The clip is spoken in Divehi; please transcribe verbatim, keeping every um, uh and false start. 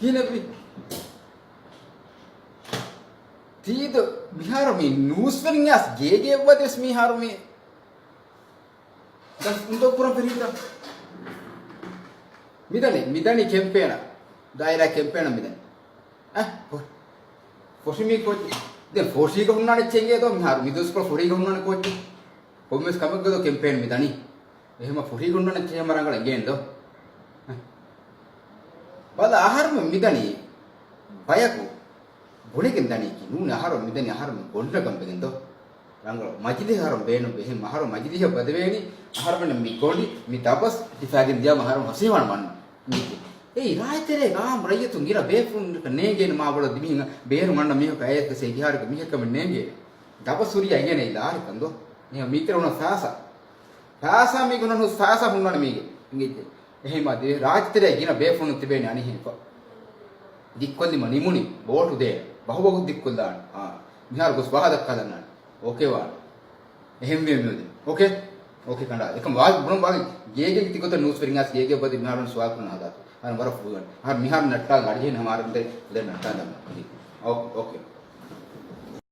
ކިހިނެއްވީ؟ ތީދު މިހާރު މި ނޫސްވެރިން އަސް ގޭގެ އެއްވަދެސް މިހާރު މި ދަސް އުނދޯ ކުރަން ފެރީތަ؟ މިދަނީ، މިދަނީ ކެމްޕޭނަށް. ދާއިރާ ކެމްޕޭނަށް މިދަނީ. އަ، ފޮ-، ފޮށި މީ ކޯއްޗެއް؟ ދެން ފޮށީގަ ހުންނާނެ އެއްޗެއް އިނގޭ ދޯ މިހާރު. މި ދުވަސްކޮޅަށް ފޮށީގަ ހުންނާނެ ކޯއްޗެއް؟ ކޮންމެސް ކަމެއްގަ ދޯ ކެމްޕޭން މިދަނީ. އެހެމަ ފޮށީގަ ހުންނާނެ އެއްޗެއް ހަމަ ރަނގަޅަށް އިނގޭނެ ދޯ. ބަލަ އަހަރުމެން މިދަނީ ބަޔަކު ބުނެގެން ދަނީކީ ނޫނީ އަހަރު މިދަނީ އަހަރު މި ގޮނޑިރަގަން ވެގެން ދޯ. ރަނގަޅު މަޖިލިހެއް އަހަރު ބޭނުން ވޭ. އެހެން އަހަރު މަޖިލިހަށް ވަދެވޭނީ އަހަރުމެން މި ގޮނޑި މި ދަބަސް ހިފާގެން ދިޔަ އަހަރު ހަސީވާން ވަން މީކީ. އެއީ ރާއްޖެތެރޭ އާއްމު ރައްޔިތުން ގިނަ ބޭފުޅުން ނޭނގޭނެ މާ ބޮޑަށް ދިމިހިނގ ބޭރު ގަންނަ މީހަކަށް އަޔަކަސޭ ވިހާރަކަށް މީހަކަމެއް ނޭނގޭ. ދަބަސް ހުރިޔާ އިނގޭނެ ލާރިކަން ދޯ. އެހެން މީތެރެ ހުންނަ ފާސާ. ފާސާ މީގެ ހުންނަ ފާސާ ހުންނާނެ މީގެ. އިނގޭތެ. އެހެންމާ ދިވެ ރާއްޖެތެރޭ ގިނަ ބޭފުޅުން ތިބޭނެ އަނިހެންފަ. ދިއްކޮށްލީމަ ނިމުނީ ވޯޓު ދޭން. ބަހުބަހު ދިއްކޮށްލާނެ. އާ، މިހާރު ގޮސް ފާހަގަ ދައްކާލަންނާނެ. އޯކޭ ވާނެ. އެހެންވީމަ މިއުދިން. އޯކޭ؟ އޯކޭ ކަނޑާ. އެކަމް ވާގި ބުނަން ވާގި ގޭގެ ތިގޮތަށް ނޫސްވެރިން އަސް ގޭގެ އެއްވަދެ މިހާރު ސުވާލު ކުރަން ހަދާ. އަހަރު ވަރަށް ފުލުވަން. އަހަރު މިހާރު ނައްޓާލަ އަޑިހެން ހަމަ އަހަރު ދެ ފުލެ ނައްޓާލަން. އޯ-، އޯކޭ.